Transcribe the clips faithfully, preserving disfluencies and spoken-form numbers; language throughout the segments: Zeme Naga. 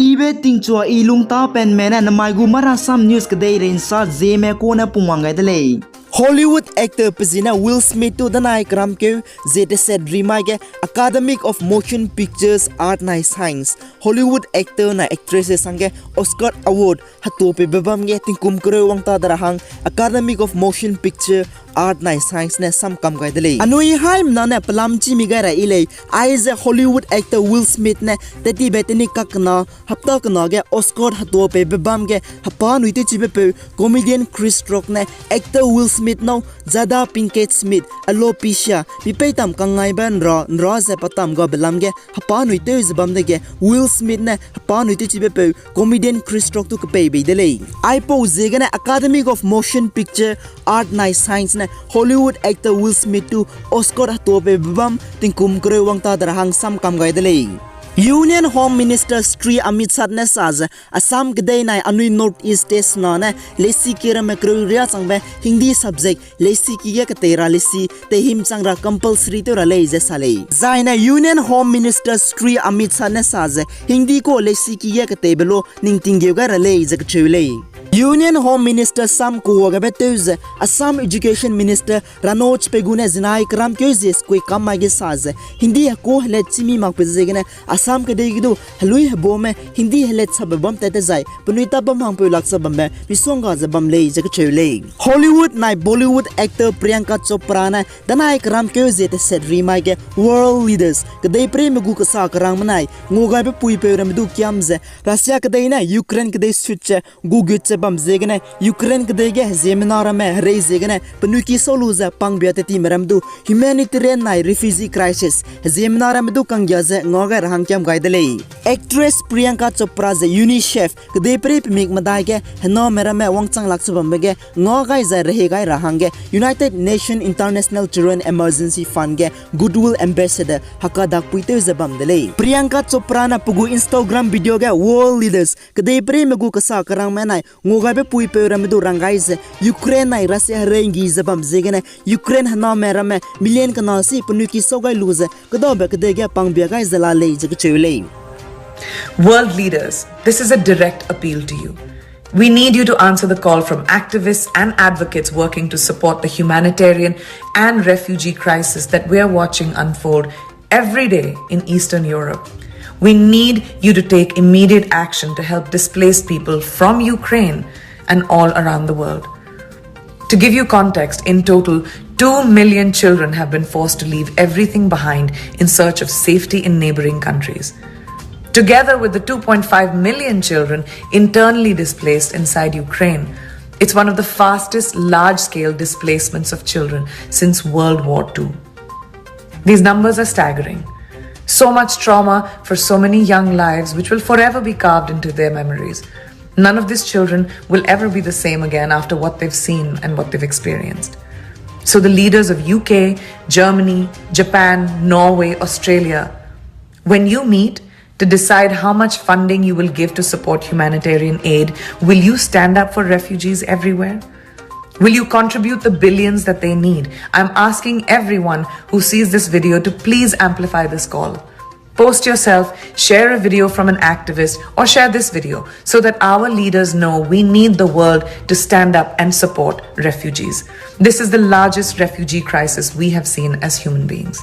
Ibe tingchua i lungta penme ne namai gu Marasam News kedeirei nsa zieme kune pungwang gai de lei. Hollywood actor pezi ne Will Smith tu danai keramkeu zie teset rimai ge Academy of Motion Pictures, Art nai Science, Hollywood actor nai actresses hangge Oscar Award hetuapeibe bam ge tingkum kereu wangta de ra hang Academy of Motion Picture, Art nai Science ne sam kam gai de lei. Anui haimena ne pelam chî mi gai ra i lei, aize Hollywood actor Will Smith ne tettibe tenik kakena hapta kena ge Oscar hetuapeibe bam ge hepa nui tewchibe peu comedian Chris Rock ne actor Will Smith nâu Jada Pinkett Smith alopecia mipeitam kangaibe nra nra ze patam gabe lam ge hepa nui tew ze bam dege Will Smith ne hepa nui tewchibe peu comedian Chris Rock tu kepei bei de lei. Aipau ziegene Academy of Motion Picture, Art nai Science ne Hollywood actor Will Smith tu Oscar hetuapeibe bam tingkum kereu wangta de ra hang sam kam gai de lei. Union Home Minister Shri Amit Shah ne sa ze Assam kedei nai anui North East state sena ne lesiki ramme kereu riâ changbe Hindi subject lesiki ge ketei ra lesi tehim chang ra compulsory tew ra lei ze sa lei. Zai ne Union Home Minister Shri Amit Shah ne sa ze Hindi kau lesiki ge keteibe lu ningting geu gai ra lei ze kecheu lei. Union Home Minister sam kuagebe tew ze Assam Education Minister Ranoj Pegu ne zinai keramkeu zie skui kam mai ge sa ze Hindi hekau helet chî mi makbe ziegene Assam kedei ge du helui hebaume Hindi helet sabe bam tat dezai penui ta bam hangpeu lak sa bambe misongga ze bam lei ze kecheu lei. Hollywood nai Bollywood actor Priyanka Chopra ne danai keramkeu zie teset rimai ge World Leaders kedeipereime gu kesa kerangme nai nguagaibe puipeu ramme du kiam ze Russia kedei ne Ukraine kedei sut ze gu gut ze bam ziegene Ukraine kedei ge heziemmena ramme herei ziegene penui ki sau lu ze pangbia tetime ramme du humanitarian nai refugee crisis heziemmena ramme du kanggia ze ngau gai ra hang kiam gai de lei. Actress Priyanka Chopra ze UNICEF kedeiperei pemik medai ge hename ramme wangchang lak ze bambe ge ngau gai zai rehe gai ra hangge United Nations International Children Emergency Fund ge Goodwill Ambassador hekadak puitew ze bam de lei. Priyanka Chopra ne pe gu Instagram video ge World Leaders kedeipereime gu kesa kerangme nai nguagaibe puipeu ramme du rang gai ze Ukraine nai Russia herei nggi ze bam ziegene Ukraine hename ramme million kena si penui ki sau gai lu ze kedabe kedei ge pangbia gai ze la lei ze kecheu lei. World leaders, this is a direct appeal to you. We need you to answer the call from activists and advocates working to support the humanitarian and refugee crisis that we're watching unfold every day in Eastern Europe. We need you to take immediate action to help displaced people from Ukraine and all around the world. To give you context, in total, two million children have been forced to leave everything behind in search of safety in neighboring countries. Together with the two point five million children internally displaced inside Ukraine, it's one of the fastest large-scale displacements of children since World War Two. These numbers are staggering. So much trauma for so many young lives, which will forever be carved into their memories. None of these children will ever be the same again after what they've seen and what they've experienced. So the leaders of U K, Germany, Japan, Norway, Australia, when you meet to decide how much funding you will give to support humanitarian aid, will you stand up for refugees everywhere? Will you contribute the billions that they need? I'm asking everyone who sees this video to please amplify this call. Post yourself, share a video from an activist, or share this video so that our leaders know we need the world to stand up and support refugees. This is the largest refugee crisis we have seen as human beings.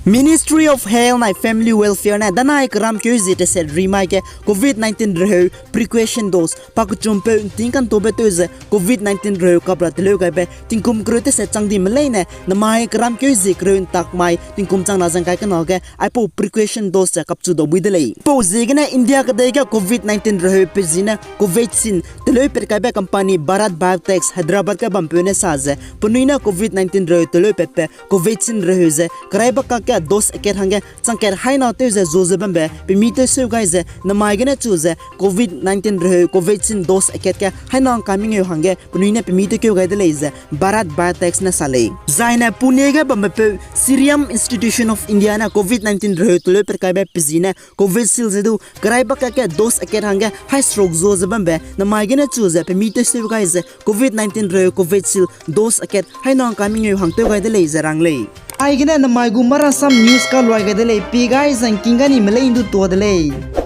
Ministry of Health nai Family Welfare ne danai keram keu zie teset rimai ge covid nineteen reheu precaution dose pakechumpeu nting kantobe teu ze covid nineteen reheu kapra teleu gaibe tingkum kereu teset chang di melei ne namai keram keu zie kereu ntak mai tingkum chang na zeng kai kena ge aipau precaution dose ze kapchu dau bui de lei. Pau ziegene India kedei ge covid nineteen reheu pe zi ne Covaxin teleu pet kaibe company Bharat Biotech Hyderabad ge bampeu ne sa ze penui ne covid nineteen reheu teleu petbe Covaxin reheu ze kerai bakak ge dose akat hangge changkat haina tew ze zu ze bambe pemi tew seu gai ze namai gene chu ze covid nineteen reheu Covaxin dose akat ge haina ngka mengeu hangge penui ne pemi tew keu gai de lei ze Bharat Biotech ne sa lei. Zaine Pune ge bambe peu Serum Institute of India ne covid nineteen reheu teleu pet kaibe pe zi ne Covishield ze du kerai bakak ge dose akat hangge hai seruk zu ze bambe namai gene chu ze pemi tew seu gai ze covid nineteen reheu Covishield dose akat haina ngka mengeu hang tew gai de lei ze rang lei. Aigene namai gu Marasam News kaluai gai de lei, pi gai zangking gani melei ndu tua de lei.